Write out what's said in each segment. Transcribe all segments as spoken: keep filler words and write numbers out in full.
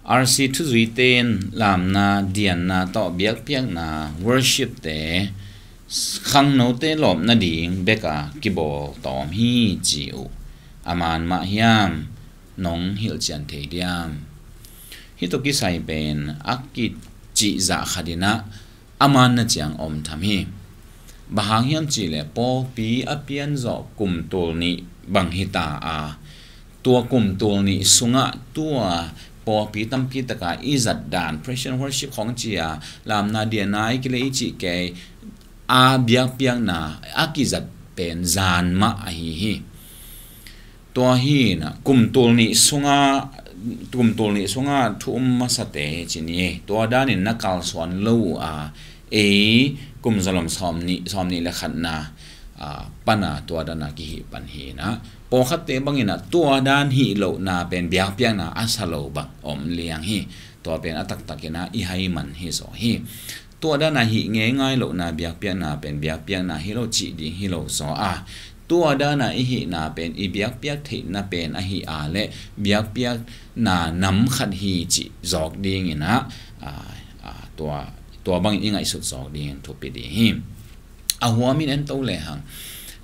R C thuzuite in lamna, dianna tawh biakpiakna, worship te khangnote lawp nading beka kibawl tawm hi ci uh. A man mah hiam? Nong hilhcian thei diam? Hih tawh kisai pen a kicihzah khat in ah a manna ciang om tham hi. Bang hang hiam cihleh pawlpi a pianzawh kum tul nih bang hi ta a, tua kum tul nih sungah tua pawlpi tampi taka i zat dan, praise and worship khawng ci a, lamna dianna i kilei i cih kei a biakpiakna a kizat pen zan mah ahi hi. Tua hi na, kum tul nih sunga, kum tul nih sunga thu um masate hi ci ni. Tua danin na kalsuan lo uh a, ei kum zalom sawm nih, sawm nih le khatna, a, pana tua dana kihih pan hi na. Pawlkhatte bangin ah tua dan hih lohna pen biakpiakna a sa lo bang om liang hi. Tua pen a taktakin ah i hai man hi zaw hi. Tua dana hih ngeingai lohna biakpiakna pen biakpiakna hi lo cih ding hi lo zaw a, tua dana i hihna pen i biakpiak theihna pen ahi a leh biakpiakna nam khat hi cih zawk dingin ah, a, a, tua, tua bangin i ngaihsut zawk dingin thupi ding hi. A huamin en to lehang,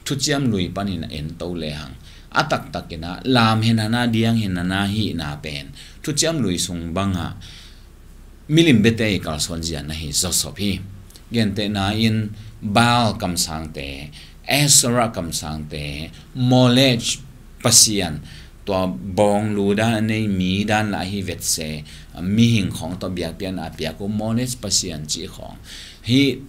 thuciam lui panin en to lehang, a taktakin ah lam henana, diang henana hihna pen thuciam lui sung bangah milim biate i kalsuan zia na hi zawsop hi. Gentehna in Baal kamsangte, Asherah kamsangte, Molech pasian, tua bawnglu dan a nei mi dan lah hi vetse, mihing khawng tawh biakpiakna a piak uh Molech pasian cih khawng hi.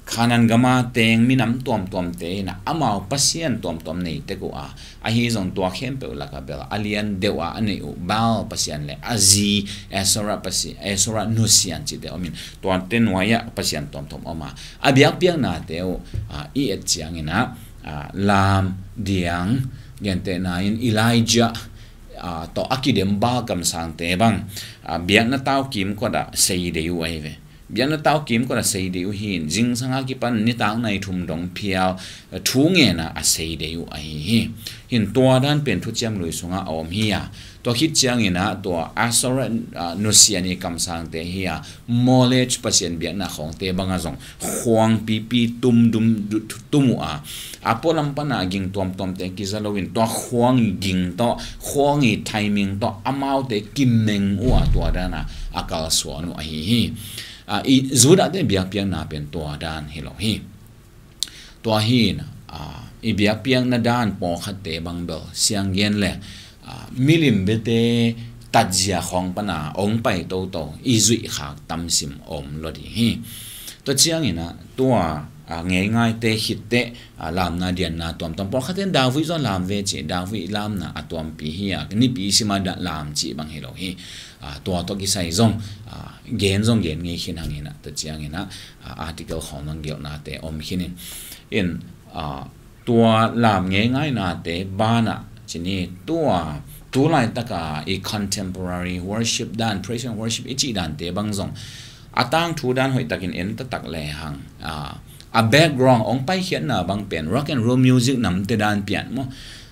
Khanaan gama teng minam tuamtuamte in ah amau pasian tuamtuam nei tek uh a, ahi zong tua khempeuh laka bel a lian deuh a a neih uh Baal pasian le a zi Asherah pasi-, Asherah nusian cihte om in, tuate nuai-ah pasian tuamtuam om a, a biakpiaknate uh, a, i et ciangin ah, a, lam, diang, gentehna in Elijah, a, tawh a kidem Baal kamsangte bang, a, biakna tau kimkot ah sei dei uh ahi ve. Biakna tau kimkot ah sei dei uh hi in, zingsang a kipan nitak nai thum dong phial, a, thu ngen a a sei dei uh ahi hi. Hin tua dan pen thuciam lui sungah a om hi a. Tua khit ciangin ah tua Asherah, a, nusian i kamsangte hi a, Molech pasian biakna khawngte bangah zong khuang pipi tum dum du-, tum uh a, a pualam pana ging tuamtuamte kiza loin tua khuang i ging tawh, khuang i timing tawh amaute kimeng uh a, tua dana a kalsuan uh ahi hi. A, i Judahte biakpiakna pen tua dan hi lo hi. Tua hi na, a, i biakpiakna dan pawlkhatte bang bel siang gen le, a, milim biate tatzia khawng pana ong pai toto i zuih khak tamsim om lo ding hi. Tua ciangin ah tua, a, ngeingaite khitteh, a, lamna dianna tuamtuam, pawlkhatte in David zong lam ve ci, David lamna a tuampi hi a, nipi sima lam cih bang hi lo hi. A, tua tawh kisai zong, a, gen zong gen ngei khin hangin ah, tua ciangin ah, a, article khawng zong gelhnate om khin in. In, a, tua lam ngeingainate banah ci ni, tua tu laitaka i contemporary worship dan, praise and worship i cih dante bang zong a tangthu dan hoihtakin en taktak lehang, a, a background ong paikhiatna bang pen rock and roll music namte dan pian maw,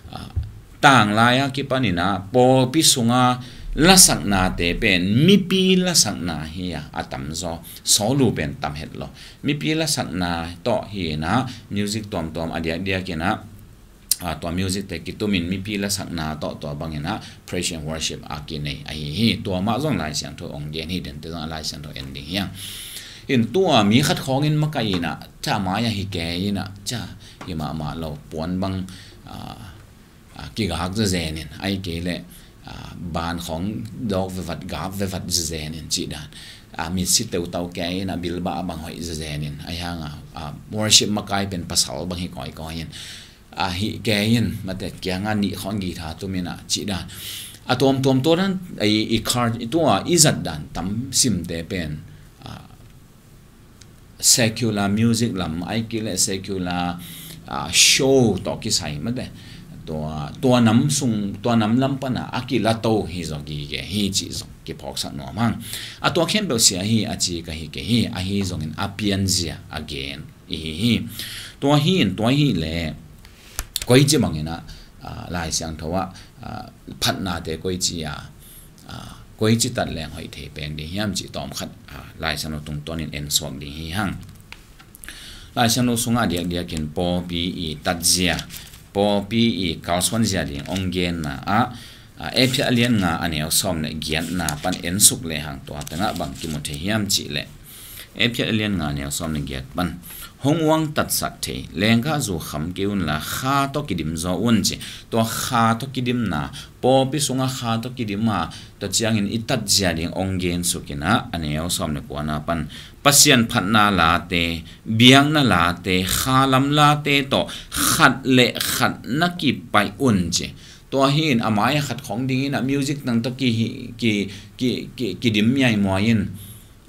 a, tanglai a kipanin ah pawlpi sunga lasaknate pen mipi lasakna hi a, a tamzaw, sawlu pen tam het lo. Mipi lasakna tawh hi in ah music tuamtuam a diakdiakin ah, a, tua music te kitumin mipi lasakna tawh tua bangin ah praise and worship a kinei ahi hi. Tua mah zong Lai Siangtho ong gen hi, dente zong a Lai Siangtho en ding hi hang. In tua mi khat khawngin makaih in ah, ca mai a hi kei in ah, ca hi mahmah lo, puan bang, a, a, kigak zezen in, ai kei leh, a, ban khawng dawk vevat, gap vevat zezen in cih dan. A, mitsi teutau kei in a bilbah a bang hoih zezen in, ai hang a, a, worship makai pen pasal bang hi kawikawi in, a, hih kei in, mate kianga nih khawng guitar tum in a cih dan. A tuamtuam tua dan, a, i, i card, i tua, i zat dan tam simte pen, a, secular music lam, ai kei leh secular, a, show tawh kisai mate. Tua, tua nam sung, tua nam lam pana a kilato hi zaw gige hi cih zong kiphawksak nuam hang. A tua khempeuh sia hi a ci ka hi kei hi, ahi zongin a pianzia a gen i hi hi. Tua hi in, tua hi leh, koici bangin ah, a, Lai Siangtho ah, a, phatnate koici a, a, koici tat leng hoih thei pen ding hiam cih tawm khat, a, Lai Siangtho tungtawnin en suak ding hi hang. Lai Siangtho sungah diakdiakin pawlpi i tatzia, pawlpi i kalsuanzia ding hong genna ah, a, Efesa a lian nga a neu sawm le giatna pan en suk lehang tua tengah bang kimu thei hiam cih leh, Efesa a lian nga a neu sawm le giat pan, hong uangtatsak thei leenggahzu kham kei unla kha tawh kidim zaw un ci. Tua kha tawh kidimna, pawlpi sungah kha tawh kidim a, tua ciangin i tatzia ding hong gen suk in ah, a neu sawm le kuana pan, Pasian phatna late, biakna late, khalam late tawh khat le khat na kipaih un ci. Tua hi in a mai-ah khat khawng dingin a music tang tawh ki, ki, ki, ki, kidim miaimuai in,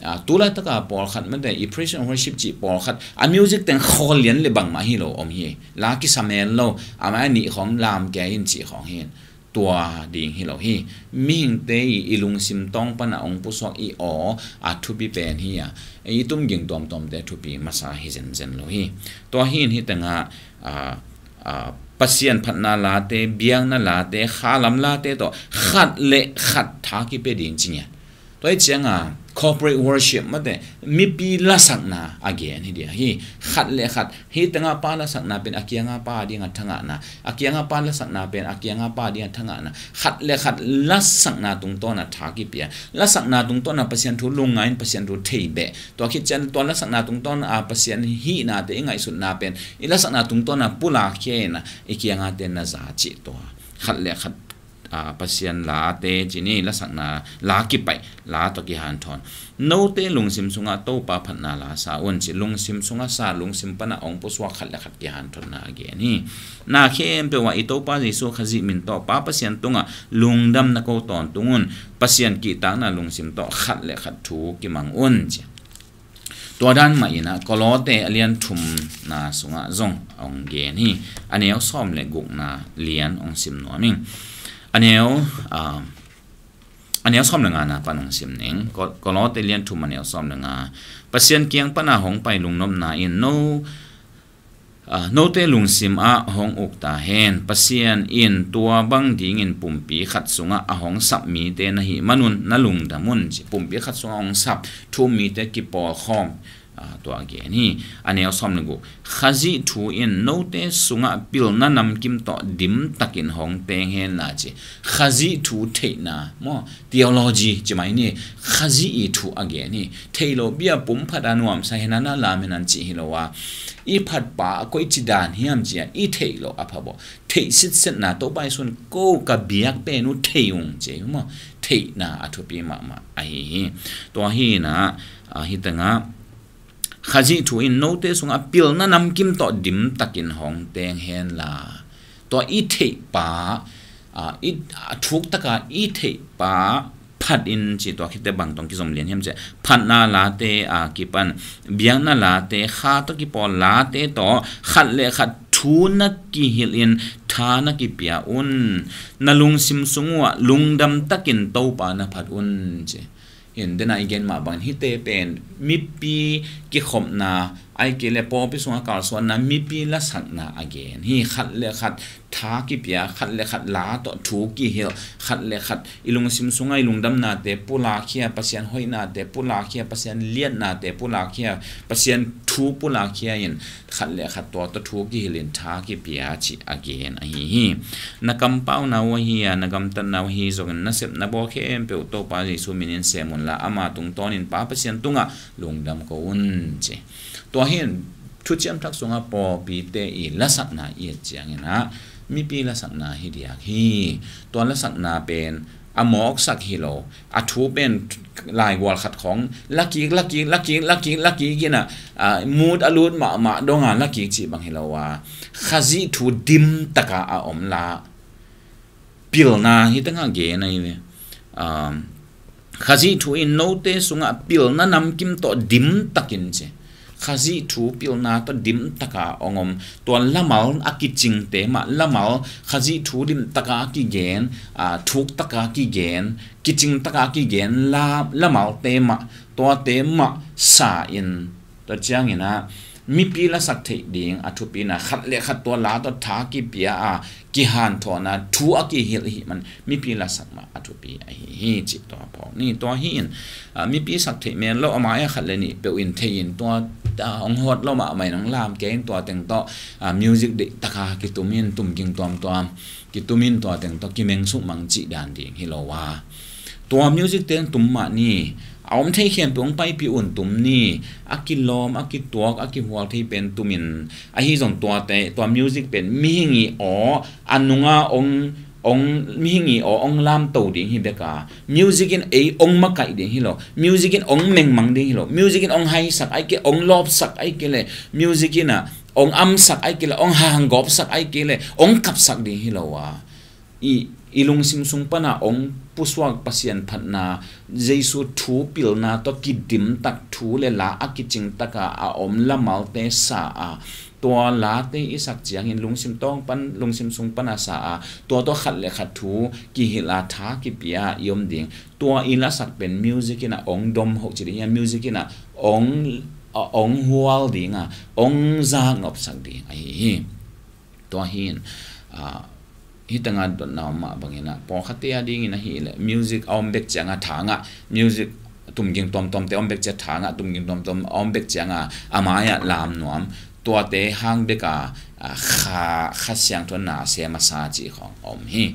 a, tu laitaka pawlkhat mate i praise and worship cih pawlkhat a music teng khawl lian le bangmah hi lo om hi. La kisa mel lo, a mai-ah nih khawng lam kei in cih khawng hi in. Tua ding hi lo hi. Mihingte i, i lungsim tawng pana hong pusuak i aw a thupi pen hi a, i tumging tuamtuamte thupi masa hi zenzen lo hi. Tua hi in hi tengah, a, a, Pasian phatna late, biakna late, khalam late tawh khat le khat tha kipia ding ci ngiat. Tua hi cianga corporate worship mate mipi lasakna a gen hi dia hi. Khat le khat, hi tengah pa lasakna pen a kianga pa dinga thangahna, a kianga pa lasakna pen a kianga pa dinga thangahna, khat le khat lasakna tungtawna tha kipia, lasakna tungtawna Pasian thu lungngai in Pasian thu thei beh. Tua khit cian tua lasakna tungtawna Pasian hihnate i ngaihsutna pen i lasakna tungtawna pulak khia in a, i kiangate na za cih tua. Khat le khat, a, Pasian late ci ni, lasakna la kipaih, la tawh kihanthawn. Note lungsim sungah Topa phatna la sa un ci, lungsim sungah sa, lungsim pana hong pusuak khat le khat kihanthawnna a gen hi. Na khempeuh ah i Topa Jesu Khazih min tawh Pa Pasian tungah lungdam na ko tawntung un, Pasian kihtakna lungsim tawh khat le khat thu kimang un ci. Tua dan mah in a Kolose a lian thumna sungah zong a hong gen hi. A neu sawm le gukna lian hong sim nuam ing. A neu, a, a neu sawm le ngana pan hong sim ning. Ko-, Kolose lian thum a neu sawm le nga. Pasian kiang pana hong pai lungnopna in no, a, note lungsim ah hong uk ta hen. Pasian in tua bang dingin pumpi khat sungah a hong sap mite na hih manun na lungdam un ci. Pumpi khat sungah hong sap thu mite kipawlkhawm, a, tua a gen hi. A neu sawm le guk. Khazih thu in note sungah pilna namkim tawh dimtakin hong teng hen la ci. Khazih thu theihna maw, theology ci mai ni, Khazih i thu a gen hi. Thei lo bia pum phat a nuamsa hen a na lam hen an cih hi lo a, i phatpa a koici dan hiam ci a i theih loh a pha bawh. Theih sitsetna Topa Jesu in ko ka biak pen uh thei ung ci hi maw. Theihna a thupi mahmah ahi hi. Tua hi in a, a, hi tengah Khazih thu in note sungah pilna namkim tawh dimtakin hong teng hen la. Tua i theihpa, a, i, a, thuktaka i theihpa phat in ci, tua khit teh bang tawh kizom lian hiam ci a, phatna late a kipan, biakna late, kha tawh kipawl late tawh khat le khat thu na kihilh in tha na kipia un. Na lungsim sung uh ah lungdam takin Topa na phat un ci. Hi in, dena i gen mah bangin hihte pen mipi kikhopna, ahih kei leh pawlpi sungah kalsuanna, mipi lasakna a gen hi. Khat le khat tha kipia, khat le khat la tawh thu kihilh, khat le khat i lungsim sungah i lungdamnate pulak khia, Pasian hoihnate pulak khia, Pasian liatnate pulak khia, Pasian thu pulak khia in, khat le khat tua tawh thu kihilh in tha kipia cih a gen ahi hi. Na kampauna uh ahi a, na gamtatna uh ahi zongin, na sepna bawl khempeuh Topa Jesu minin sem unla, ama tungtawnin Pa Pasian tungah lungdam ko un ci. Tua hi in, Thuciam Thak sungah pawlpite i lasakna i et ciangin ah, mipi lasakna hi diak hi. Tua lasakna pen a mawksak hi lo. A thu pen laigual khat khawng lakik, lakik, lakik, lakik, lakik in a, a, mut a lut mahmah donga lakik cih bang hi lo a, Khazih thu dimtaka a om la. Pilna hi tengah gen ahi ve. Um, Khazih thu in note sungah pilna namkim tawh dimtakin ci. Khazih thu pilna tawh dimtaka hong om. Tua lamal a kicingte mah, lamal Khazih thu dimtaka kigen, a, thuktaka kigen, kicingtaka kigen la, lamalte mah, tuate mah sa in, tua ciangin ah, mipi lasak theih ding a thupi na, khat le khat tua la tawh tha kipia a, kihanthawn a, thu a kihilh ahih man mipi lasak mah a thupi ahi hi, cih tua phawk ni. Tua hi in, a, mipi sak theih men lo, a mai-ah khat le nih peuh in thei in, tua, a, hong hawt lo mahmah in, hong lam kei in, tua teng tawh, a, music deih taka kitum in, tumging tuamtuam kitum in, tua teng tawh kimeng suk mang cih dan ding hi lo a. Tua music teng tum mah ni, a om thei khempeuh hong paipih un tum ni, a kilawm, a kituak, a kihual thei pen tum in, ahi zong tuate, tua music pen mihing i aw, a nunga ong, ong, mihing i aw ong lamto ding hi bek a, music in ei ong makaih ding hi lo, music in ong mengmang ding hi lo, music in ong haisak, ahih kei leh ong lawpsak, ahih kei leh music in a ong amsak, ahih kei leh ong hanggawpsak, ahih kei leh ong kapsak ding hi lo a. I, i lungsim sung pana ong pusuak Pasian phatna, Jesu thu pilna tawh kidim tak, thu le la a kicing taka a om lamalte sa a, tua late i sak ciangin lungsim tawng pan, lungsim sung pana sa a, tua tawh khat le khat thu kihilh a, tha kipia i om ding. Tua i lasak pen music in a ong dom hoh ci ding hi a, music in a ong, a ong hual ding a, ong zaknopsak ding ahi hi. Tua hi in, a, hih tengah dotna om mah bangin a, pawlkhatte a dingin ahih leh music a om bek ciang a tha ngah, music tumging tuamtuamte a om bek ciang a tha ngah, tumging tuamtuam a om bek ciang a, a mai-ah lam nuam, tuate hang bek a, a, Kha, Kha Siangtho na sem a sa cih khawng a om hi.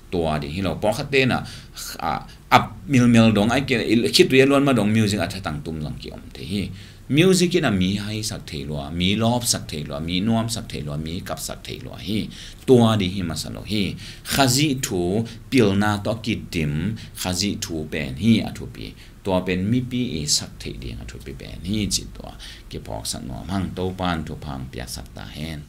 Tua ding hi lo, pawlkhatte in a, a, a milmel dong, ahih kei leh khitui a luan mah dong music a thatang tum zong ki om thei hi. Music in a mi haisak thei lua, mi lawpsak thei lua, mi nuamsak thei lua, mi kapsak thei lua hi. Tua ding hi masa lo hi. Khazih thu pilna tawh kidim, Khazih thu pen hi a thupi. Tua pen mipi i sak theih ding a thupi pen hi, cih tua kiphawksak nuam hang. Topa'n thupha hong piaksak ta hen.